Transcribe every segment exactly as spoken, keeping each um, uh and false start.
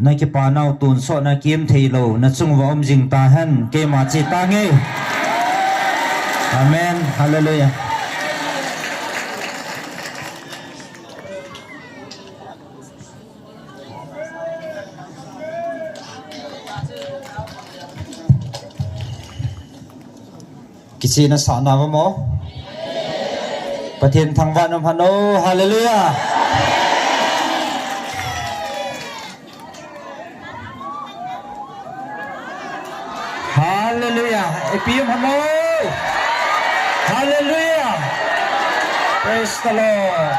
Na kipanau tonsot na kiim theilou, na chung uva um jing tahen, keima che tange. Amen. Hallelujah. Kichehna sahna va mo. Pathen thangvah in umhen o. Hallelujah. Hallelujah. Ipi um ham o. Hallelujah. Praise the Lord.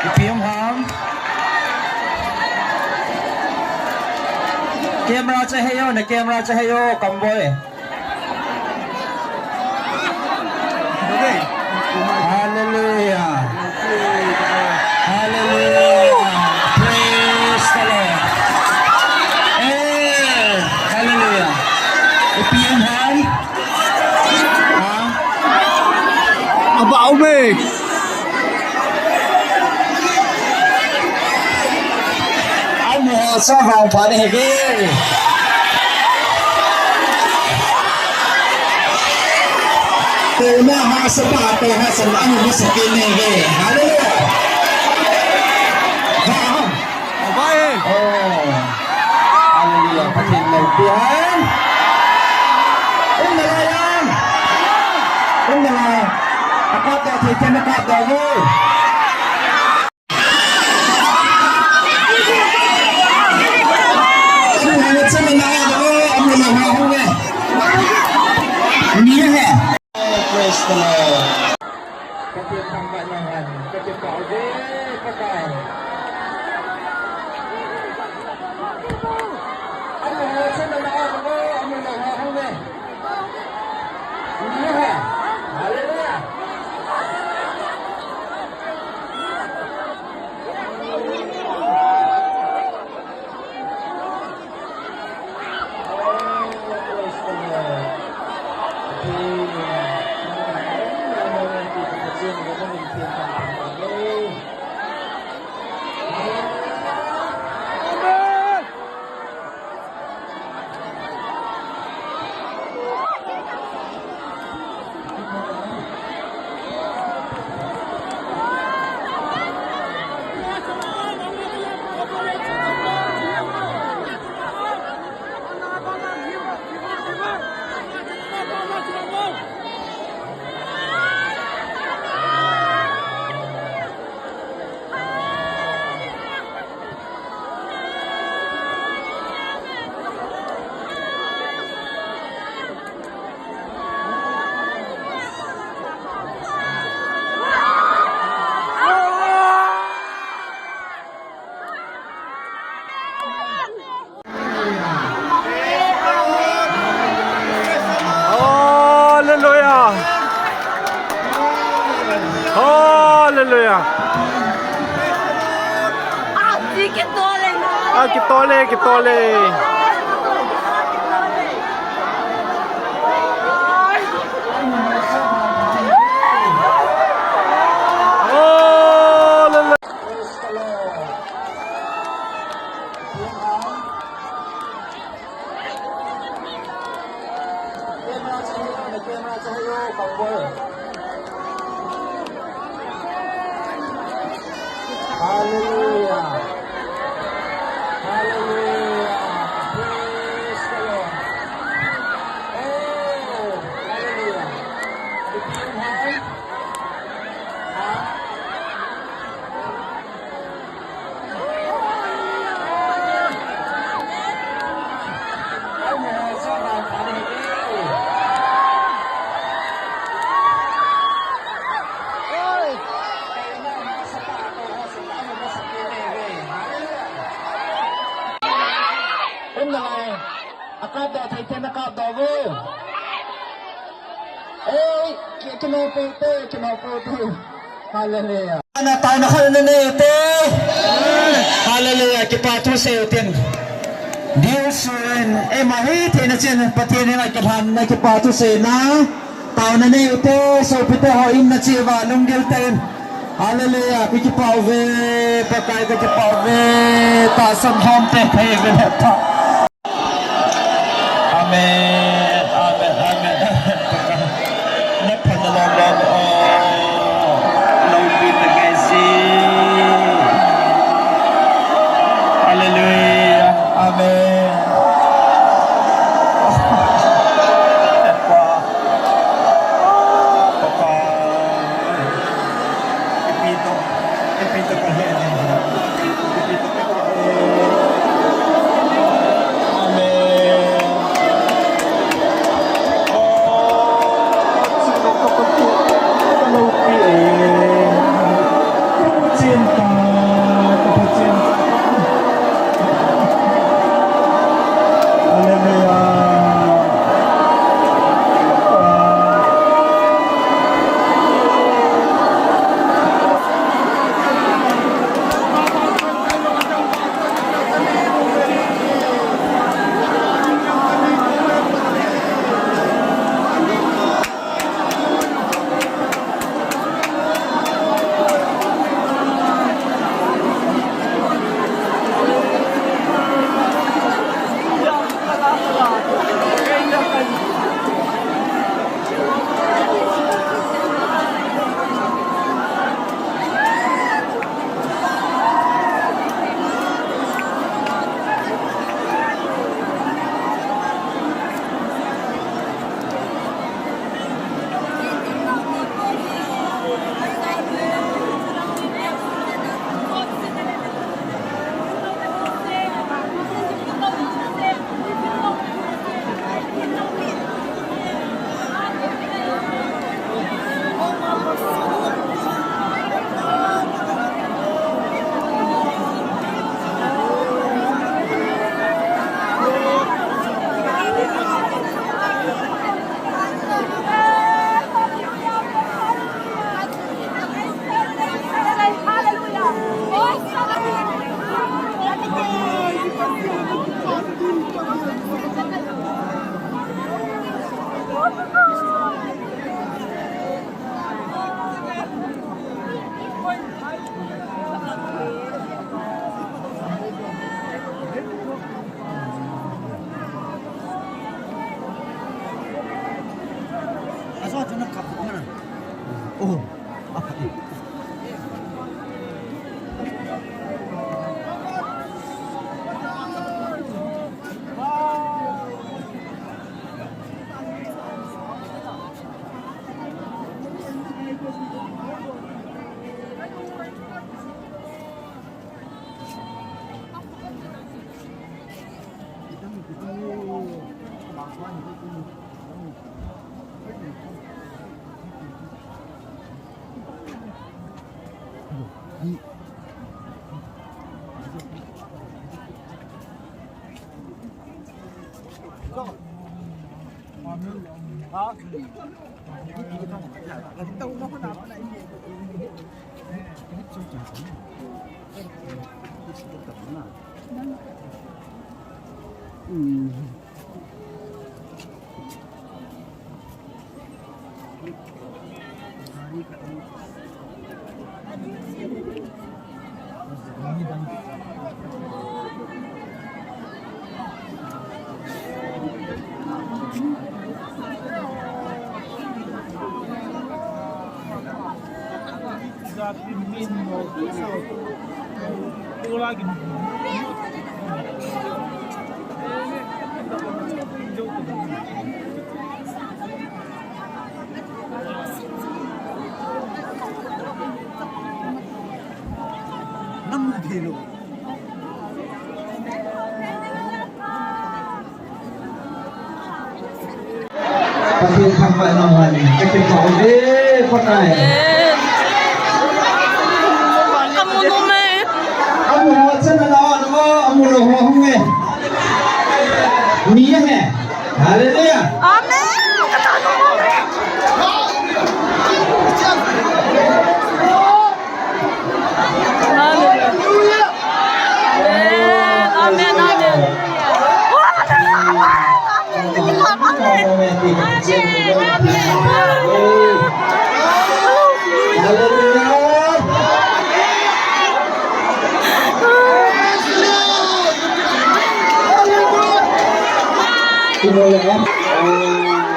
Ipi um ham. Camera cha hei o, na camera cha hei o, Kamboi. Hallelujah. Hallelujah. Praise the Lord. Eh, hallelujah. Ipi um ham. Ha? Aba ume. Amu ho sa vangpha nahi ve. Tuna ha sa ba, tuna ha sa ba, amu ho sa kit nahi ve. Hallelujah. Ba. Abai. Oh. Hallelujah. Pathen loupi hen. Um nalai em. Um nalai. Akap doh thei, thei na kap doh uvo. Praise the Lord. Hallelujah. Hallelujah. Hallelujah. Ah, kitole, kitole. Hallelujah. Hallelujah. Hallelujah. Praise the Lord. Oh, hallelujah. Akap doh thei, thei na kap doh uvo. Ei, ki, kinoh pou te, kinoh pou te. Hallelujah. Ana taona khat na nei ute. Hallelujah. Kipa thu sei utin. Dil suin, eima hitheina chin, Pathen henga kilhanna kipa thu seina. Taona nei ute, sopite ho in na che uva, lunggil tah in. Hallelujah. Kakipah uve, Pakai kakipah uve. Tahsan lhomte thei uve le tha. Amen. Amen. Amen. Naphatna lom lom o. Loupina ngai si. Hallelujah. Amen. Papa. Papa. Ipi to, ipi to ka he ni. Ipi to ka he. Amen. Oh, Jehovah, ka Pathen, ka Pathen, ka Pathen. Hallelujah. Namu thei lou. Pathen thangvah in um hen. Ka kipah uve, Pakai. Amu nom e. Amu ho chan a na o, amu lou ho hung e. Ni a he. Hallelujah. Amen. Hallelujah. Amen, amen, amen. Hallelujah. Kimol le, ah,